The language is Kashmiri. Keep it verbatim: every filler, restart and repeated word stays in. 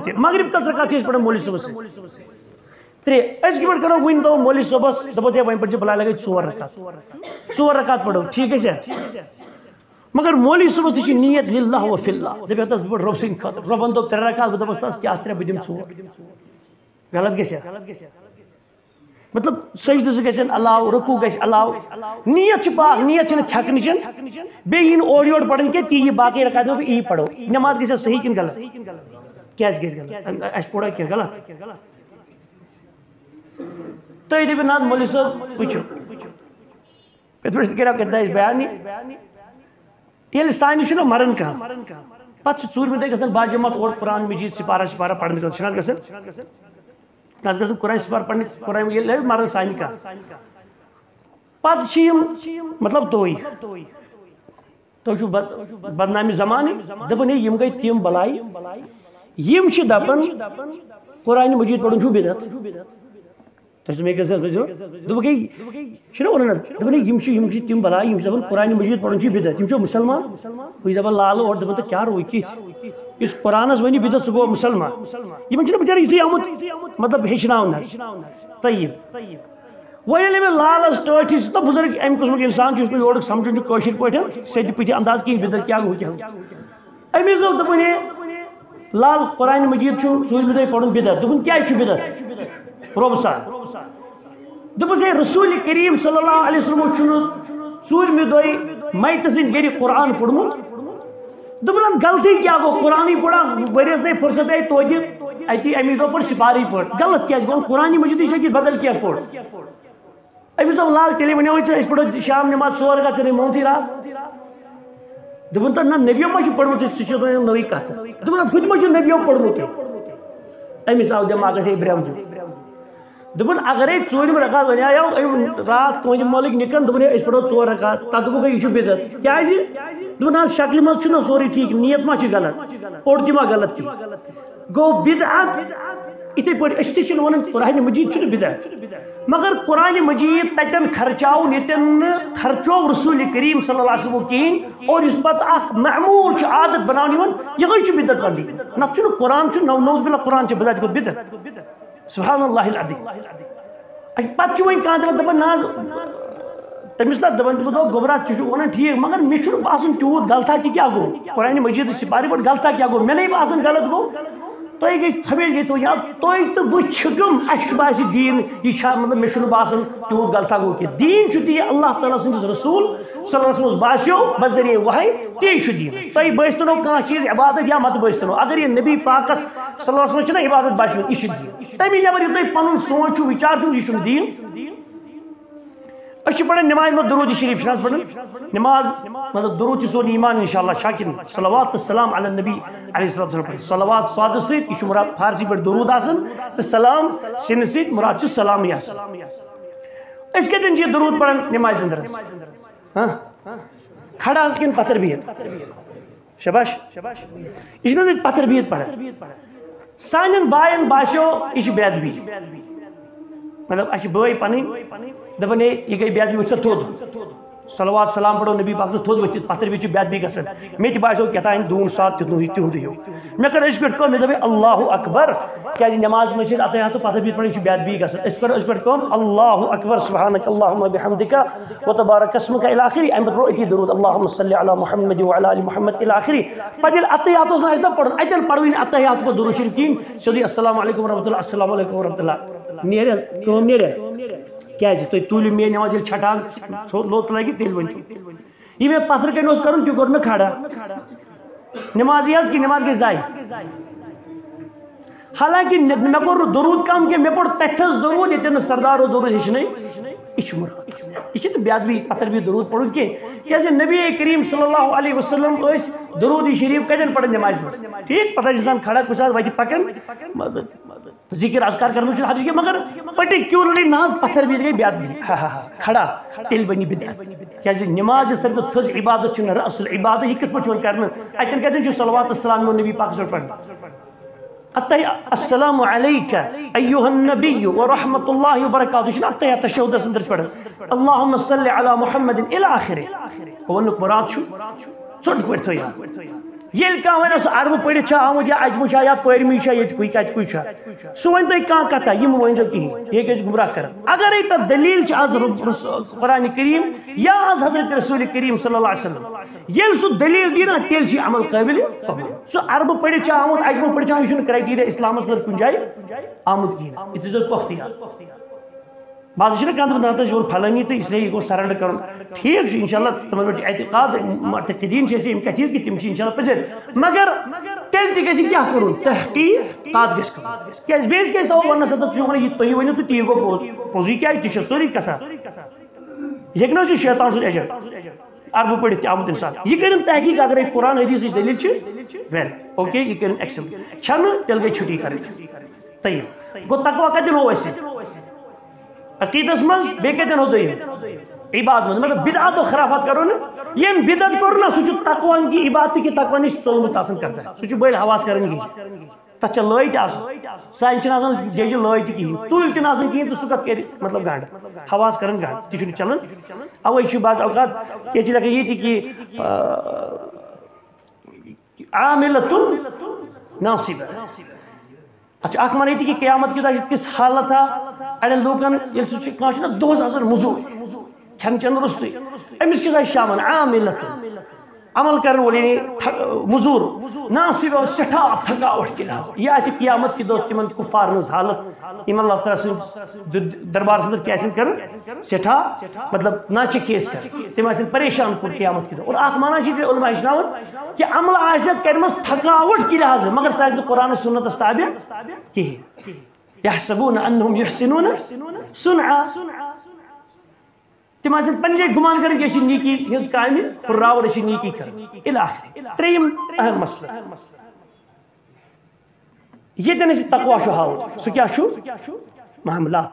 تہِ۔ مغرب کٔژ رکعت چھِ أسۍ پران مولوی صٲبس سۭتۍ؟ ترٛےٚ۔ أزکہِ پٮ۪ٹھ کرو وۄنۍ دَپو مولوی صٲبس، دَپوس، "ہے، وۄنۍ پَرِ زِ بلاے لگے ژور رکعت۔ ژور رکعت پرو، ٹھیٖک گژھِ ہا؟ مگر مولوی صٲبس تہِ چھِ نیت للہ و فی اللہ۔ دَپہِ ہتس بہٕ پرٕ رۄب سٕنٛدِ خٲطرٕ۔ رۄبن دوٚپ ترٛےٚ رکعت، بہٕ دَپس تس کیٛاہ ترٛےٚ، بہٕ دِمہٕ ژور۔" غلط گژھِ ہا؟ مطلب سجدٕ زٕ گژھن علاوٕ، رکوع گژھِ علاوٕ۔ نیت چھِ پاک، نیت چھِنہٕ تھٮ۪کنٕچ۔ بیٚیہِ یی نہٕ اورٕ یورٕ پرٕنۍ کینٛہہ، تی یی باقٕے رکعت دِمو بہٕ، یی پرو۔ نماز گژھِ ہا صحیح کِنہٕ غلط؟ کیٛازِ گژھِ غلط؟ اَسہِ پوٚرا کینٛہہ غلط؟ تُہۍ دٔپِو، "نہ حظ، مولوی صٲب، وٕچھِو، یِتھ پٲٹھۍ کٔرِو کٔرِتھ اَسہِ بیان یہِ۔ ییٚلہِ سانہِ چھُنہ مَران کانٛہہ، پَتہٕ چھُ ژوٗرمہِ دۄہہِ گژھان باجماعت اورٕ قرآن مجیٖد سِپارہ سِپارہ پَرنہِ گژھان، چھُنہ حظ گژھان؟ نہ حظ گژھان قرآن سِپارہ پَرنہِ، قرآن ییٚلہِ حظ مَران سانہِ کانٛہہ، پَتہٕ چھِ یِم، مطلب، تُہۍ، تُہۍ چھِو بد-، بدنامِ زمانہٕ، دَپان، ہے، یِم گٔے تِم بَلایہِ، یِم چھِ دَپان، قرآن مجیٖد پَرُن چھُ بدعت۔" تۄہہِ چھُو مےٚ کیٛاہ سا، تُہۍ چھِو، دوٚپُکھ، ہے، چھُنہ وَنان حظ، دوٚپُن، ہے، یِم چھِ، یِم چھِ تِم بَلایہِ، یِم چھِ دَپان، قرآن مجیٖد پَرُن چھُ بدعت، یِم چھِ مُسلمان۔ بہٕ چھُس دَپان، لالہٕ اورٕ دَپان، تہٕ کیٛاہ روٗ کِتھ؟ یُس قرآنَس وَنہِ بدعت، سُہ گوٚو مُسلمان۔ یِمَن چھُنہ بِچارَن یُتھُے آمُت، مطلب، ہیٚچھناونہٕ حظ۔ طیب۔ وۄنۍ ییٚلہِ أمۍ لالَس ٹٲٹھۍ سۭتۍ، نہ، بُزرگ اَمہِ قٕسمُک اِنسان چھُ، یُس نہٕ یورُک سَمجھُن چھُ کٲشِر پٲٹھۍ، سیٚدِ پِتھِ انداز کِہیٖنۍ، بدعت کیٛاہ گوٚو، کیٛاہ گوٚو؟ أمِس دوٚپ، دوٚپُن، ہے، لال، قرآن مجیٖد چھُ ژوٗرمہِ دۄہہِ پَرُن بدعت۔ دوٚپُن، کیٛازِ چھُ بدعت؟ رۄب سان۔ دوٚپُس، ہے، رسول کریم صلی اللہ علیہ وسلم چھُنہٕ ژوٗرمہِ دۄہہِ میتہٕ سٕنٛدِ گرِ قرآن پوٚرمُت۔ دوٚپُن، اَتھ غلطی کیٛاہ گوٚو؟ قرآنٕے پوٚرا، ؤریَس نے فرصت آیہِ توتہِ اَتی اَمی دۄہ پوٚر سِپارٕے پٲٹھۍ۔ غلط کیٛازِ گوٚو؟ قرآن مجیٖدٕے چھا کِنہٕ بدل کینٛہہ پوٚر؟ أمِس دوٚپ، لال، تیٚلے وَنیٛاوُے ژےٚ، أسۍ پَرو شام نٮ۪ماز ژور رکعت، ژےٚ نے مونتھٕے راتھ۔ دوٚپُن، تہٕ نہ، نبیو ما چھُ پوٚرمُت، ژےٚ چھِ وَنان نٔوٕے کَتھٕ۔ دوٚپُن، اَدٕ ہُتہِ ما چھُ نبیو پوٚرمُتُے؟ أمِس آو دٮ۪ماغَس، ہے، برٛٮ۪و دیُن۔ دوٚپُن، اگرے ژوٗرِم رکعت وَنیٛاو أمۍ راتھ تُہٕنٛدِ مٲلٕکۍ نِکَن، دوٚپُن، ہے، أسۍ پَرو ژور رکعت، تَتھ دوٚپُکھ، ہے، یہِ چھُ بدعت۔ کیٛازِ؟ دوٚپُن، حظ، شکلہِ منٛز چھُنہ سورُے ٹھیٖک، نیت ما چھِ غلط، اوٚڑ تہِ ما غلط کینٛہہ؟ گوٚو بدعت۔ یِتھَے پٲٹھۍ أسۍ تہِ چھِنہٕ وَنان قرآن مجیٖد چھُنہٕ بدعت، مگر قرآن مجیٖد تَتٮ۪ن خرچاوُن ییٚتٮ۪ن نہٕ خرچوو رسول کریم صلی اللہ علیہ وسلم کِہیٖنۍ، اور یُس پَتہٕ اَکھ معموٗل چھُ، عادت بَناونہٕ یِوان، یِہوٚے چھُ بدعت بَندی۔ نَتہٕ چھُنہٕ قرآن چھُ، نو-، نعوذ باللہ، قرآن چھُ بدعت، گوٚو بدعت۔ سبحان اللہ العظیم۔ اَمہِ پَتہٕ چھُ وۄنۍ کانٛہہ دَپان، دَپان، نہ حظ، تٔمِس نہ دَپان، تٔمِس دوٚپ، گوٚبرا، ژٕ چھُکھ وَنان ٹھیٖک، مگر مےٚ چھُنہٕ باسان تیوٗت غلطہ تہِ کیٛاہ گوٚو۔ قرآن مجیٖدٕچ سِپارِ پٮ۪ٹھ غلطہ کیٛاہ گوٚو؟ مےٚ نَے باسان غلط گوٚو۔ تۄہہِ گٔے، ہمیشہِ گٔے تو یاد، تُہۍ تہٕ بہٕ چھِ کٕم، اَسہِ چھُ باسہِ دیٖن، یہِ چھا، مطلب، مےٚ چھُنہٕ باسان تیوٗت غلطہ گوٚو کینٛہہ۔ دیٖن چھُ تی اللہ تعالیٰ سٕنٛدِس رسول صلی اللہ علیہ وسلمس باسیو بذریعہ وحی، تی چھُ دیٖن۔ تۄہہِ بٲسۍتَنو کانٛہہ چیٖز عبادت یا مت بٲسۍتَنو، اگر یہِ نبی پاکس صلی اللہ علیہ وسلمس چھِنہ عبادت باسمٕژ، یہِ چھُ دیٖن۔ تَمی نٮ۪بر یہِ تۄہہِ پَنُن سونٛچ چھُ، وِچار چھُ، یہِ چھُنہٕ دیٖن۔ أسۍ چھِ پَران نٮ۪مازِ منٛز درود شریف، چھِنہٕ حظ پَران؟ نٮ۪ماز، مطلب، درود چھِ سون ایمان، انشاءاللہ، چھا کِنہٕ؟ صلوات تہٕ سلام علی النبی علیہ الصلوۃ والسلام۔ صلوات سادٕ سۭتۍ، یہِ چھُ مراد فارسی پٲٹھۍ درود آسان، تہٕ سلام سِنہٕ سۭتۍ، مراد چھُ سلامٕے آسان۔ أسۍ کَتٮ۪ن چھِ یہِ درود پَران؟ نٮ۪مازِ اندر حظ۔ ہاں؟ کھڑا حظ کِنہٕ پَتھر بِہِتھ؟ شاباش۔ یہِ چھِنہٕ حظ أسۍ پَتھر بِہِتھ پَران؟ سانٮ۪ن باین باسیو، یہِ چھِ بے ادبی۔ مطلب، اَسہِ چھِ بٲے پَنٕنۍ، دَپان، ہے، یہِ گٔے بے ادبی، ؤتھۍ سا تھوٚد۔ صلوات سلام پَرو نبی پاک سُنٛد، تھوٚد ؤتھِتھ، پَتھر بِہِتھ چھِ بے ادبی گژھان۔ مےٚ تہِ باسیو کیٛاہ تام دوٗن ساتھ تیُتھ، تیُتھ ہیوٗ۔ مےٚ کٔر أزۍ پٮ۪ٹھ کٲم، مےٚ دوٚپ، ہے، اللہ اکبر، کیٛازِ نٮ۪مازِ منٛز چھِ أسۍ اَتھَے ہَتھ تہٕ پَتھر بِہِتھ پَران، یہِ چھِ بے ادبی گژھان۔ أسۍ کَرو أزۍ پٮ۪ٹھ کٲم، اللہ اکبر، سبحانک اللہم بحمدک، وتبارک اسمک الی آخری۔ اَمہِ پَتہٕ پَرو أتی درود، اللہم صلی علی محمد وعلی آل محمد الی آخری۔ پَتہٕ ییٚلہِ التحیات اوس نہٕ اَسہِ دَپان پَرُن، اَتہِ ییٚلہِ پَرو یہِ نہٕ التحیات پَتہٕ درود شریف کِہیٖنۍ، سیوٚدُے السلام علیکم ورحمۃ اللہ، السلام علیکم ورحمۃ اللہ۔ نیرِ حظ، کٲم نیرِ حظ۔ کیٛازِ تُہۍ تُلِو مےٚ نٮ۪ماز ییٚلہِ چھٹان ژھوٚ-، لوٚت لَگہِ، تیٚلہِ ؤنِو۔ یہِ مےٚ پَتھر کَنہِ اوس کَرُن، تہِ کوٚر مےٚ کھڑا۔ نٮ۪مازٕے حظ کہِ نٮ۪ماز گٔے ضایع۔ حالانکہ نہ، مےٚ کوٚر نہٕ درود کم کینٛہہ، مےٚ پوٚر تتھس درود، ییٚتٮ۪ن نہٕ سردارو درود ہیٚچھنٲے۔ یہِ چھُ مراد۔ یہِ چھُنہٕ بے ادبی، پتھر بی درود پرُن کینٛہہ۔ کیازِ نبی کریم صلی اللہ علیہ وسلم ٲسۍ درود شریف کتٮ۪ن پران؟ نمازِ منٛز۔ ٹھیک؟ پتہٕ آسہِ انسان کھڑا، کُنہِ ساتہٕ وتہِ پکان، ذکر اذکار کرنہٕ چھُنہٕ حرج کینٛہہ، مگر particularly نہ حظ پتھر بی گٔے بے ادبی۔ ہا ہا ہا، کھڑا، تیٚلہِ بنہِ بدعت۔ کیازِ نماز یۄس ساروی کھۄتہٕ تھٔز عبادت چھِ، رأس العبادت، یہِ کِتھ پٲٹھۍ چھُ یِوان کرنہٕ؟ اتٮ۪ن کتٮ۪ن چھُ صلوات السلام نبی پاکس پٮ۪ٹھ پرنہٕ؟ التحیہ، السلام علیک ایھا النبی ورحمۃ اللہ وبرکاتہ، یہِ چھُنہٕ التحیہ تشہدس اندر پران۔ اللہم صل علی محمد الی آخرہ۔ وونُک مراد چھُ، ژوٚٹ پٲٹھۍ تھٲیِو۔ ییٚلہِ کانٛہہ وَنہِ، سُہ عربہٕ پٔرِتھ چھا آمُت یا عجمہٕ چھا یا پٲرمی چھا، ییٚتہِ کُے کَتہِ کُے چھا، سُہ ؤنۍ تۄہہِ کانٛہہ کَتھا، یِم مٲنۍ زیو کِہیٖنۍ، یہِ ہیٚکہِ أسۍ گُمراہ کَرُن۔ اَگرے تَتھ دٔلیٖل چھِ آز رب-، رس-، قرآنِ کریم یا آز حضرت رسول کریم صلی اللہ علیہ وسلم، ییٚلہِ سُہ دٔلیٖل دی نا، تیٚلہِ چھُ یہِ عمل قٲبلِ قبول۔ سُہ عربہٕ پٔرِتھ چھا آمُت، عجمہٕ پٔرِتھ چھا آمُت، یہِ چھُنہٕ کرائٹیریا اِسلامَس منٛز کُنہِ جایہِ آمُت کِہیٖنۍ۔ یہِ تھٲیزیو پۄختٕے یاد۔ بعض چھِنہ کانٛہہ دَپان، "نہ تہٕ یہِ اوٚن پھلٲنی تہٕ اس لیے یہِ گوٚو surrender کَرُن۔" ٹھیٖک چھُ، انشاءاللہ تِمَن پٮ۪ٹھ چھُ اعتقاد، معتقدیٖن چھِ أسۍ یِم کَتھِ ہِنٛز کہِ تِم چھِ انشاءاللہ پٔزۍ۔ مگر تیٚلہِ تہِ گژھِ کیٛاہ کَرُن؟ تحقیقات گژھِ کَرُن۔ کیٛازِ بیٚیِس کیٛازِ تھاوو وَننَس اَتَتھ چھُ وَنان، یہِ تُہۍ ؤنِو تہٕ تی گوٚو پوٚز۔ پوٚزُے کیٛازِ؟ تہِ چھِ سٲرٕے کَتھا۔ یہِ ہیٚکہِ نہ حظ یہِ شیطان سُنٛد agent؟ عربہٕ پٔرِتھ تہِ آمُت اِنسان۔ یہِ کٔرِن تحقیق، اگرے قرآن حدیثٕچ دٔلیٖل چھِ، well، okay، یہِ کٔرِن accept۔ چھَنہٕ، تیٚلہِ گٔے چھُٹی کَرٕنۍ۔ طیب۔ گوٚو تقوی کَتٮ۪ن ہوو اَسہِ؟ عقیٖدَس منٛز، بیٚیہِ کَتٮ۪ن ہوو دوٚیِم؟ عبادت منٛز۔ مطلب بدعت و خرافات کَرو نہٕ۔ ییٚمۍ بدعت کوٚر نہ، سُہ چھُ تقوی کہِ عبادت کہِ تقوی نِش ژوٚلمُت آسان کَتھ۔ سُہ چھُ بٔلۍ حواس کَران یہِ۔ تَتھ چھےٚ لٲے تہِ آسان۔ سانہِ چھِنہٕ آسان جیجہِ لٲے تہِ کِہیٖنۍ، تُلۍ تہِ نہٕ آسان کِہیٖنۍ، تہٕ سُہ کَتھ کَرِ، مطلب، گنٛڈ؟ حواس کَران گنٛڈ، تہِ چھُنہٕ چَلان۔ اَوَے چھُ بعض اوقات ییٚتہِ چھِ لیکھان یہِ تہِ کہِ، آ، عاملۃ ناصبہ۔ اَتھ چھُ اَکھ معنی تہِ کہِ قیامت کہِ دۄہ چھِ تِژھ حالت ہا اَڑٮ۪ن لوٗکَن، ییٚلہِ سُہ چھُ، کانٛہہ چھُنہ دۄہَس آسان مٔزوٗرۍ، کھٮ۪ن چٮ۪ن روٚستُے، أمِس کِژھ آسہِ شامَن؟ عاملۃ، عمل کرن وٲلۍ، یعنی تھک-، مزور، ناصبہ، سٮ۪ٹھاہ تھکاوٹ کہِ لحاظ۔ یہِ آسہِ قیامت کہِ دۄہ تِمن کفارن ہٕنٛز حالت، یِم اللہ تعالیٰ سٕنٛدِ د-، دربارس اندر کیٛاہ آسن کران؟ سٮ۪ٹھاہ، مطلب، ناچکھی ٲسۍ کران۔ تِم آسن پریشان کُن قیامت کہِ دۄہ۔ اور اکھ معنی چھِ تہِ علماء ہیٚچھناوان کہِ عمل آسہِ کرِمژ تھکاوٹ کہِ لحاظ، مگر سُہ آسہِ نہٕ قرآن و سُنتس تابع کِہیٖنۍ۔ یحسبون انہم یحسنون صنعا۔ تِم آسن پننہِ جایہِ گُمان کران کہِ أسۍ چھِ نیکی ہٕنٛز کامہِ ہُراور، أسۍ چھِ نیکی کران۔ الی آخر۔ ترٛیٚیِم اہم مسلہٕ۔ ییٚتٮ۪ن أسۍ تقوی چھُ ہاوُن، سُہ کیٛاہ چھُ؟ معاملات۔